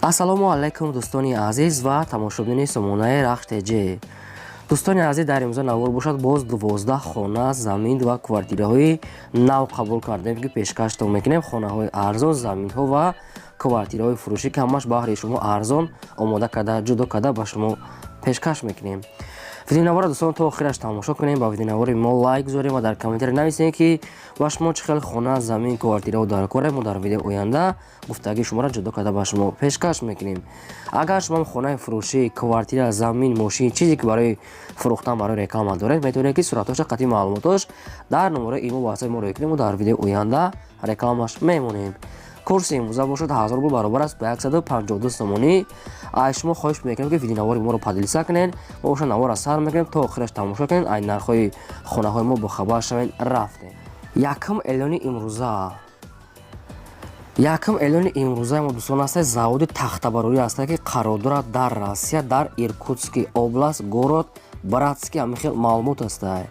Ассалому алайкум, дӯстони азиз ва тамошобинони сомонаи Рахш ТЖ. Дӯстони азиз, дар имзо навор бошад, боз 12 хона, замин ва квартираҳои нав қабул кардем, ки пешкаштон мекунем. Хонаҳои арзон, заминҳо ва квартираҳои фурӯшӣ, ки ҳамаш баҳри шумо арзон омода карда, ҷудо карда ба шумо пешкаш мекунем. Видеонавора, дӯстон, то охираш тамошо кунем, ба видеонавори мо лайк гузорем ва дар комментария нависем, ки ба шумо чӣ хел хона, замин, квартирао дар корем. Мо дар видео оянда гуфтагии шуморо ҷудо карда ба шумо пешкаш мекунем. Агар шумо хонаи фурӯшӣ, квартира, замин, мошин, чизе ки барои фурӯхтан, барои реклама доред, метавонед, ки суратҳоша қатъи маълумотош дар номерои имо, ватсапи мо рӯй кунем, мо дар видеои оянда рекламаш мемонем. Курси имрӯза бошад 1000 рубл, баробар аст ба 152 сомонӣ. Аз шумо хоҳиш мекунем, ки видеонавори моро поделиться кунед. Мо боша навора сар мекунем, то охираш тамошо кунед, ай нархҳои хонаҳои мо бохабар шавед. Рафтем. Якум эълони имрӯза, якум эълони имрӯзаи мо, дӯстон, аста заводи тахтабарорӣ аста, ки қарор дорад дар Россия, дар Иркутский область, город Братский. Ҳамин хел маълумот аста.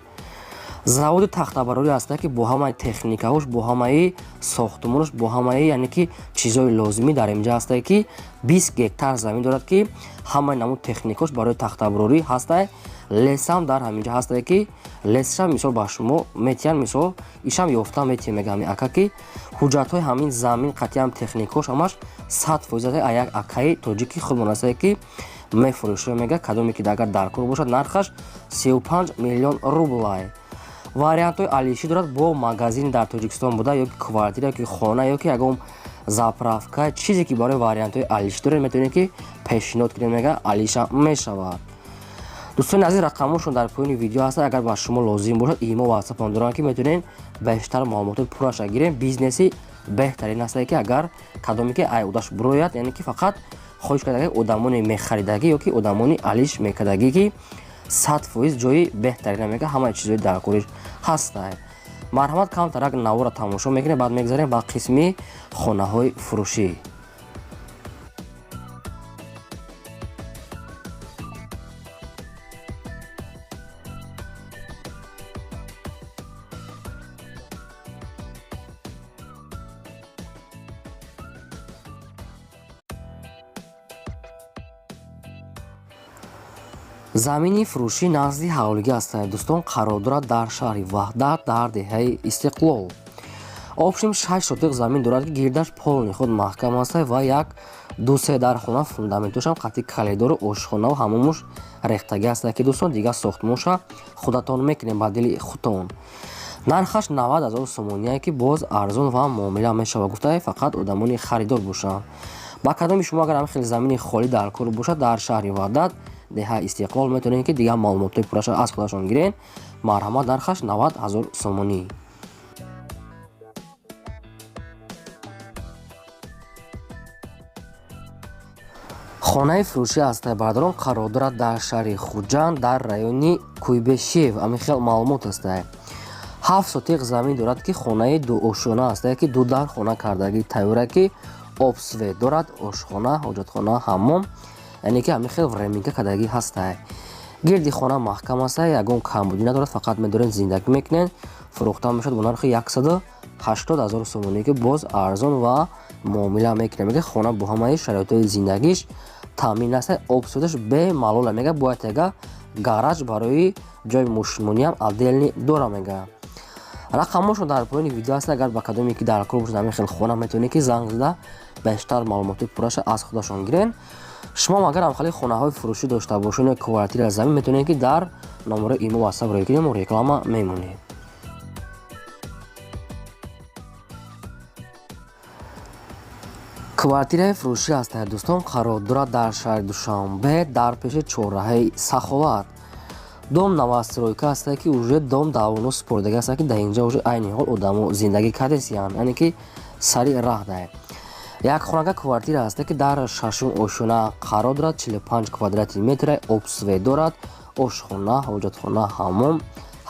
Заводи тахтабарорӣ аста, ки бо ҳамаи техникаҳош, бо ҳамаи сохтумонаш, бо ҳамаи, яъне ки, чизҳои лозимӣ дар инҷа ҳастае, ки 20 гектар замин дорад, ки ҳамаи намуд техникаҳош барои тахтабарорӣ ҳастае. Лесам дар ҳаминҷа ҳастае, ки лесшам, мисол, ба шумо метиҳанд, мисол, ишам ёфта метиҳем. Мега ҳамин ака, ки ҳуҷҷатҳои ҳамин замин қатъиам техникаҳош ҳамаш 100% а як акаи тоҷики худмон ҳастае, ки мефурӯшад. Мега, кадоме ки агар дар кор бошад, нархаш 35 миллион рублай. Вариантҳои алишӣ дорад, бо магазин дар Тоҷикистон буда, ё ки квартира, ё ки хона, ё ки ягон заправка, чизе ки барои вариантҳои алишӣ доред, метавонед, ки пешниҳод кунед. Мега, алиша мешавад. Дӯстони азиз, рақамҳошон дар поёни видео ҳастанд. Агар ба шумо лозим бошад, имо, ватсапон доранд, ки метавонед бештар маълумотои пурраша гирем. Бизнеси беҳтарин ҳастае, ки агар кадоме ки ай удаш бурояд, яъне ки фақат хоҳиш карда, одамони мехаридагӣ ё ки одамони алиш мекардагӣ, ки 100% ҷои беҳтарина. Мега, ҳамаи чизҳои даркориш ҳастай. Марҳамат, камтарак навора тамошо мекунем, баъд мегзарем ба қисми хонаҳои фурӯшӣ. Замини фурӯшӣ назди ҳавлигӣ ҳастанд, дӯстон, қарор дорад дар шаҳри Ваҳдат, дар деҳаи Истиқлол. Общем, 6 сотиқ замин дорад, ки гирдаш полный худ маҳкам аста ва як ду се дар хона, фундаментошам қатъи калидору ошхонаву ҳамомуш рехтагӣ аста, ки, дӯстон, дигар сохтмонша худатон мекунем ба дили худтон. Нархаш 90 000 сомоние, ки боз арзон ва муомила мешавад, гуфта, фақат одамони харидор бошанд. Ба кадоми шумо агар ҳамин хел замини холӣ дар кор бошад дар шаҳри Ваҳдат, деҳаи Истиқлол, метавонед, ки дигар маълумотҳои пурраша аз худашон гирен. Марҳамат, нархаш 90 000 сомонӣ. Хонаи фурӯшӣ ҳастаи, бародарон, қарор дорад дар шаҳри Хуҷанд, дар райони Куйбешев. Ҳамин хел маълумот ҳастае. 7 сотиқ замин дорад, ки хонаи дуошёна ҳастае, ки ду дар хона кардагӣ тайёра, ки об, свет дорад, ошхона, ҳоҷатхона, ҳаммом, яъне ки ҳамин хел временка кардагӣ ҳастае. Гирди хона маҳкам ҳастае, ягон камбудӣ надорад, фақат медоред, зиндагӣ мекунед. Фурӯхта мешавад бо нархи 180 000 сомонӣ, ки боз арзон ва муомила мекунем. Мега, хона бо ҳамаи шароитҳои зиндагиш таъмин аст, об, светаш бемалола. Мега, бояд яга гараж барои ҷои мошинмониам отдельный дора. Мега, рақамҳошон дар поёни видео аст. Агар ба кадоме ки дар кор бошад ҳамин хел хона, метавонед, ки занг зада бештар маълумотҳои пурраша аз худашон гирен. Шумо агар ҳамхели хонаҳои фурӯшӣ дошта бошед ё квартира, замин, метавонед, ки дар номерои имо, ватсап рӯй кунем, реклама мемонем. Квартираи фурӯшӣ ҳастад, дӯстон, қарор дорад дар шаҳри Душанбе, дар пеши чорраҳаи Саховат. Дом новостройка ҳастае, ки уже дом давно супоридагӣ ҳастае, ки дар инҷа уже айни ҳол одамо зиндагӣ кардесиянд, яъне ки сари раҳ дае. Як хонага квартира ҳаста, ки дар шашум ошёна қарор дорад, 45 квадрати метра, об, свет дорад, ошхона, ҳоҷатхона, ҳаммом,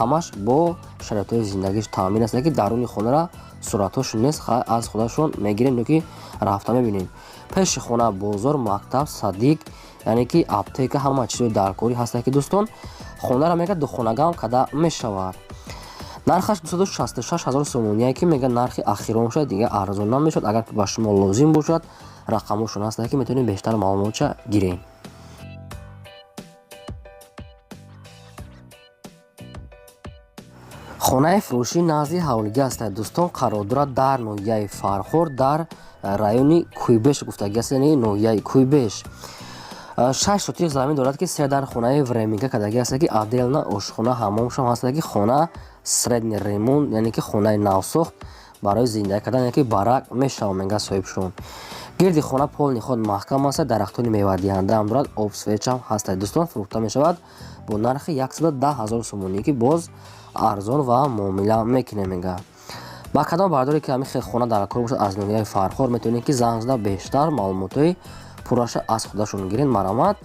ҳамаш бо шароитҳои зиндагиш таъмин аст, ки даруни хонара суратҳош нест, аз худашон мегирем ё ки рафта мебинем. Пеши хона бозор, мактаб, садик, яъне ки аптека, ҳама чизҳои даркорӣ ҳастае, ки, дӯстон, хонара, мега, духонагаам када мешавад. Нархаш 266 000 сомоние, ки, мега, нархи ахирон шуд, дигар арзон намешавад. Агар ба шумо лозим бошад. Рақамошон ҳастанд, ки метавонед бештар маълумотша гиред. Хонаи фурӯшӣ назди ҳавлигӣ ҳастад, дӯстон, қарор дорад дар ноҳияи Фархор, дар райони Куйбеш гуфтагӣ аст, яъне ноҳияи Куйбеш. 6 сотих замин дорад, ки се дар хонаи временка кардагӣ аст, ки отдельно ошхона, ҳаммомшон ҳастад, ки хона средний ремонт, яъне ки хонаи навсохт барои зиндагӣ кардан, яъне ки барак мешавад, мега соҳибшон. Гирди хона полный ход маҳкам аст, дарахтони мевадиҳандаам дорад, об, свет ам ҳастад. Дӯстон, фурӯхта мешавад бо нархи 110 ҳазор сомонӣ, ки боз арзон ва муомила мекунем, мега. Ба кадом бардоре ки ҳамин хел хона дар кор бошад аз ноҳияи Фархор, метавонед ки занг зада бештар маълумотҳои пурраша аз худашон гиред. Марҳамат,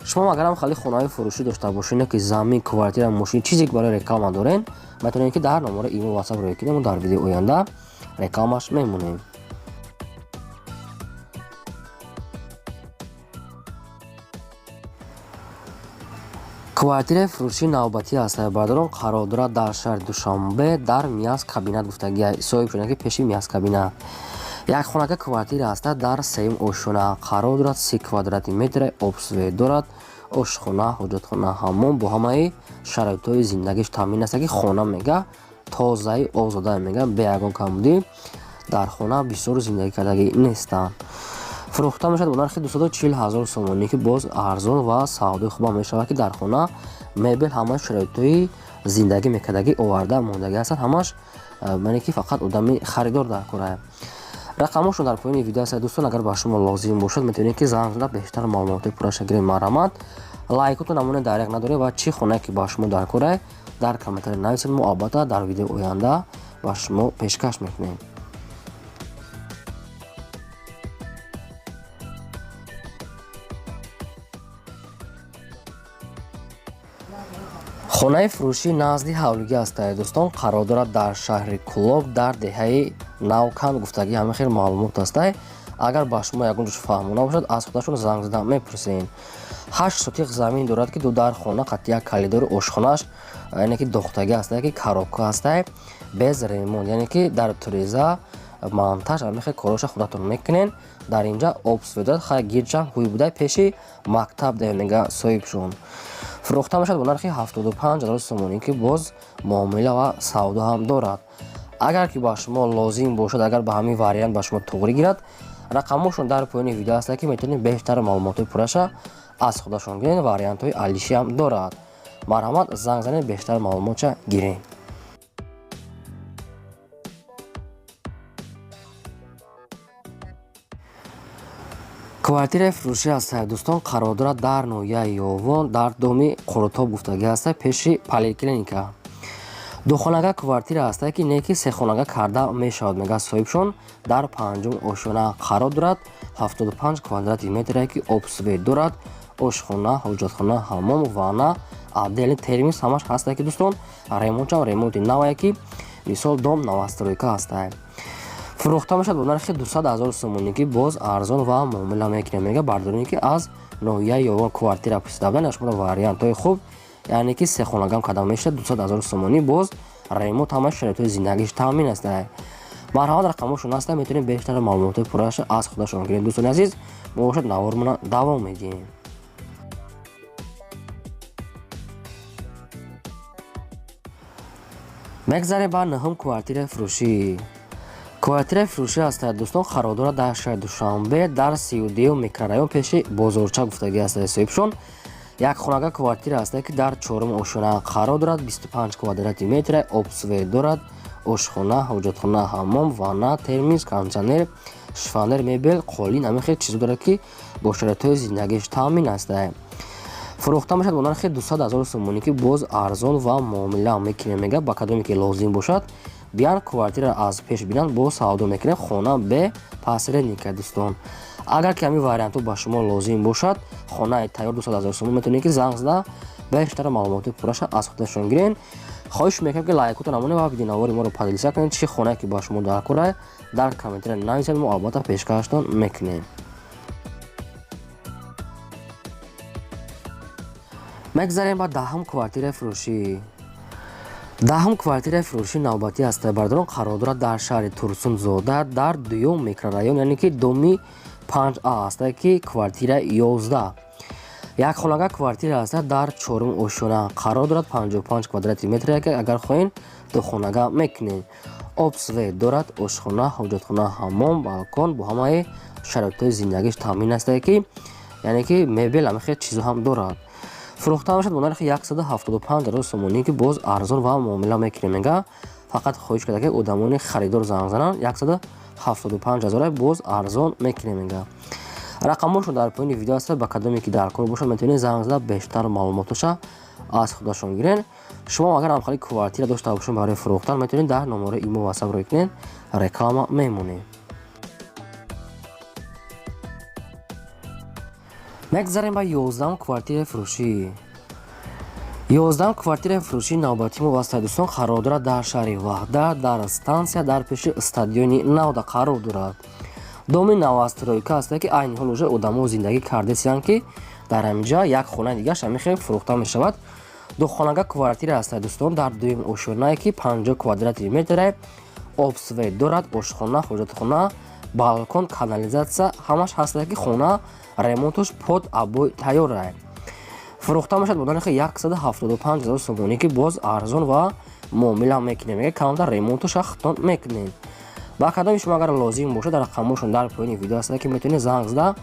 шумо агарам хеле хонаҳои фурӯшӣ дошта бошед, ки замин, квартира, мошин, чизе ки барои реклама дорен, метавонед ки дар номари имо, ватсап рӯй кунем, дар видеои оянда рекламаш мемонем. Квартираи фурӯшии навбатӣ ҳастад, бародарон, қарор дорад дар шаҳри Душанбе, дар Миас кабинат гуфтагӣ соҳиб шуда, ки пеши Миас кабинат. Як хонака квартира ҳастад, дар сеюм ошёна қарор дорад, 30 квадрати метр, об, свет дорад, ошхона, ҳоҷатхона, ҳаммом бо ҳамаи шароитҳои зиндагиш таъмин аст, ки хона мега тозаи озода, мега бе ягон камбудӣ, дар хона бисёр зиндагӣ кардагӣ нестанд. Фурӯхта мешавад бо нархи 240 ҳазор сомонӣ, ки боз арзон ва савдои хубам мешавад, ки дар хона мебел, ҳамаи шароитҳои зиндагӣ мекардагӣ оварда мондагӣ ҳастанд ҳамаш, яъне ки фақат одами харидор дар кора. Рақамошон дар поёни видео ҳастад, дӯстон, агар ба шумо лозим бошад, метавонед ки занг зада бештар маълумотҳои пурраша гиред. Марҳамат, лайкотон намуна даряк надоред ва чӣ хонае ки ба шумо дар кора, дар комментария нависед, мо албатта дар видеои оянда ба шумо пешкаш мекунем. Хонаи фурӯшӣ назди ҳавлигӣ ҳастад, дӯстон, қарор дорад дар шаҳри Кӯлоб, дар деҳаи Навканд гуфтагӣ ҳама хел маълумот ҳастад. Агар ба шумо ягон ҷош фаҳмо набошад, аз худашон занг зада мепурсед. 8 сотих замин дорад, ки ду дар хона қати як калидори ошхонааш, яъне ки дохтагӣ ҳастад, ки коробка ҳастад, без ремонт, яъне ки дар туреза монтаж, ҳама хел короша худатон мекунед. Дар инҷа об, свет дорад, хай гирчам ҳуй буда, пеши мактаб да, мега соҳибшон. Фурӯхта мешавад бо нархи 75 ҳазор сомонӣ, ки боз муомила ва савдо ҳам дорад. Агар ки ба шумо лозим бошад, агар ба ҳамин вариант ба шумо туғрӣ гирад, рақамошон дар поёни видео ҳастад, ки метавонед бештар маълумотҳои пурраша аз худашон гиред. Вариантҳои алишӣ ҳам дорад. Марҳамат, занг занед, бештар маълумотша гиред. Квартираи фурӯшӣ ҳастад, дӯстон, қарор дорад дар ноҳияи Ёвон, дар доми Қурутоб гуфтагӣ ҳастад, пеши поликлиника. Духонага квартира ҳастад, ки не ки сехонага карда мешавад, мега соҳибшон. Дар панҷум ошёна қарор дорад, 75 квадрати метре, ки об, свет дорад, ошхона, ҳоҷатхона, ҳаммом, ванна, отдельный термис ҳамаш ҳастад, ки дӯстон, ремонтшам ремонти навае, ки мисол дом новостройка ҳастад. Фурӯхта мешавад бо нархи 200 ҳазор сомонӣ, ки боз арзон ва муомила мекунем, мега. Бардоре ки аз ноҳияи Ёвон квартира пурсида буданд, шуморо вариантҳои хуб, яъне ки сехонагам карда мешавад, 200 ҳазор сомонӣ, боз ремонт, ҳамаи шароитҳои зиндагиш таъмин аст. Марҳамат, рақамошон ҳастанд, метавонед бештар маълумотҳои пурраша аз худашон гиред. Дӯстони азиз, мо бошад навормона давом медиҳем. Мегзарем ба нӯҳум квартираи фурӯшӣ. Квартираи фурӯшӣ ҳастад, дӯстон, қарор дорад дар шаҳри Душанбе, дар 32-юм микрорайон, пеши бозорча гуфтагӣ ҳастад соҳибшон. Як хонага квартира ҳастад, ки дар чорум ошёна қарор дорад, 25 квадрати метр, об, свет дорад, ошхона, ҳоҷатхона, ҳаммом, ванна, термис, кондитсионер, шифоньер, мебел, қолин, ҳамин хел чизо дорад, ки бо шароитҳои зиндагиш таъмин ҳастад. Фурӯхта мешавад бо нархи 200 ҳазор сомонӣ, ки боз арзон ва муомила мекунем, мега. Ба кадоме ки лозим бошад, биян квартира аз пеш бинанд, боз савдо мекунем, хона бе посредника. Дӯстон, агар ки ҳамин вариантҳо ба шумо лозим бошад, хонаи тайёр 200 ҳазор сомон, метавонед ки занг зада бештар маълумоти пурраша аз худашон гирен. Хоҳиш мекунем, ки лайкото намонед ва видеонавори моро поделиться кунед. Чӣ хонае ки ба шумо дар кора, дар комментария нависед, мо албатта пешкаштон мекунем. Мегзарем ба даҳум квартираи фурӯшӣ. Даҳум квартираи фурӯшӣ навбатӣ ҳастад, бародарон, қарор дорад дар шаҳри Турсунзода, дар дуюм микрорайон, яъне ки доми 5А ҳаста, ки квартира 11. Як хонага квартира ҳаста, дар чорум ошёна қарор дорад, 55 квадрати метр. Агар хоҳем, ду хонага мекунем. Об, свет дорад, ошхона, ҳоҷатхона, ҳаммом, балкон, бо ҳамаи шароитҳои зиндагиш таъмин ҳастае, ки яъне ки мебел, ҳамин чизо ҳам дорад. Фурӯхта мешавад бо нархи 175 ҳазор сомонӣ, ки боз арзон ва муомила мекунем, мега. Фақат хоҳиш карда, ки одамони харидор занг зананд. 175 ҳазора, боз арзон мекунем, мега. Рақамҳошон дар поёни видео ҳастад. Ба кадоме ки дар кор бошад, метавонед занг зада, бештар маълумотоша аз худашон гирен. Шумо агар ҳамхали квартира дошта бошед барои фурӯхтан, метавонед дар номерои имо, ватсап рӯй кунед, реклама мемонем. Мегзарем ба 11-ум квартираи фурӯшӣ. 11-ум квартираи фурӯшии навбатии мо вастаи, дӯстон, қарор дорад дар шаҳри Ваҳдат, дар стансия, дар пеши стадиони Навда қарор дорад. Доми новостройка ҳаста, ки айни ҳол уже одамо зиндагӣ кардесиянд, ки дар ҳаминҷа як хонаи дигараш ҳамин фурӯхта мешавад. Духонага квартира ҳаста, дӯстон, дар дуюм ошёнае, ки 50 квадрати метре, об, свет дорад, ошхона, ҳоҷатхона, балкон, канализатсия ҳамаш ҳаста, ки хона ремонташ под обой тайёра. Фурӯхта мешавад бо нархи 175 ҳазор сомонӣ, ки боз арзон ва муомила мекунем. Мега, камтар ремонташа хитон мекунем. Ба кадоми шумо агар лозим бошад, рақамҳошон дар поёни видео ҳастад, ки метавонед занг зада,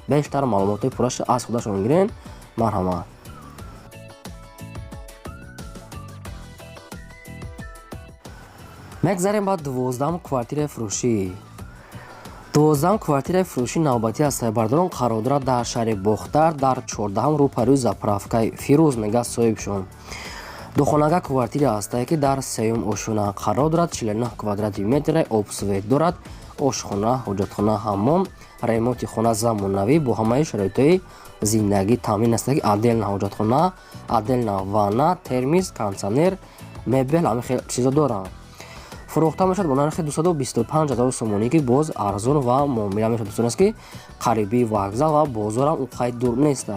бештар маълумотҳои пурраша аз худашон гирен. Марҳамат. Мегзарем ба 12-ум квартираи фурӯшӣ. 12-ум квартираи фурӯшии навбатӣ ҳастаи, бардорон, қарор дорад дар шаҳри Бохтар, дар 14-ум, рӯпарӯи заправкаи Фирӯз, мега соҳибшон. Духонага квартира ҳастае, ки дар сеюм ошёна қарор дорад, 49 квадрати метре, об, свет дорад, ошхона, ҳоҷатхона, ҳаммом. Ремонти хона замонавӣ, бо ҳамаи шароитҳои зиндагӣ таъмин аст, ки отдельно ҳоҷатхона, отдельно ванна, термис, кондитсионер, мебел, ҳамин хел чизо доранд. Фурӯхта мешавад бо нархи 225 ҳазор сомонӣ, ки боз арзон ва муомила мешавад. Дӯстон, аст, ки қариби вокзал ва бозорам он қайд дур нест.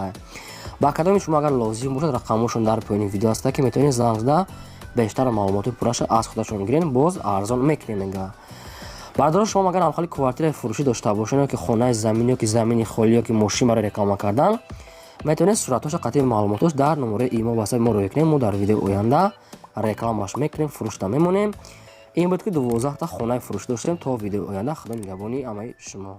Ба кадоми шумо агар лозим бошад, рақамҳошон дар поёни видео ҳаста, ки метавонед занг зада, бештар маълумоти пурраша аз худашон гирен. Боз арзон мекунем, мега. Бародарон, шумо агар ҳамхали квартираи фурӯшӣ дошта бошед, ё ки хонаи замин, ё ки замини холӣ, ё ки мошин барои реклама кардан, метавонед суратҳоша қатъи маълумотош дар номерои имо, ватсапи мо рӯй кунем. Мо дар видеои оянда рекламаш мекунем, фурӯшта мемонем. Ин буд, ки 12-та хонаи фурӯшӣ доштем. То видеои оянда, Худо нигаҳбони ҳамаи шумо.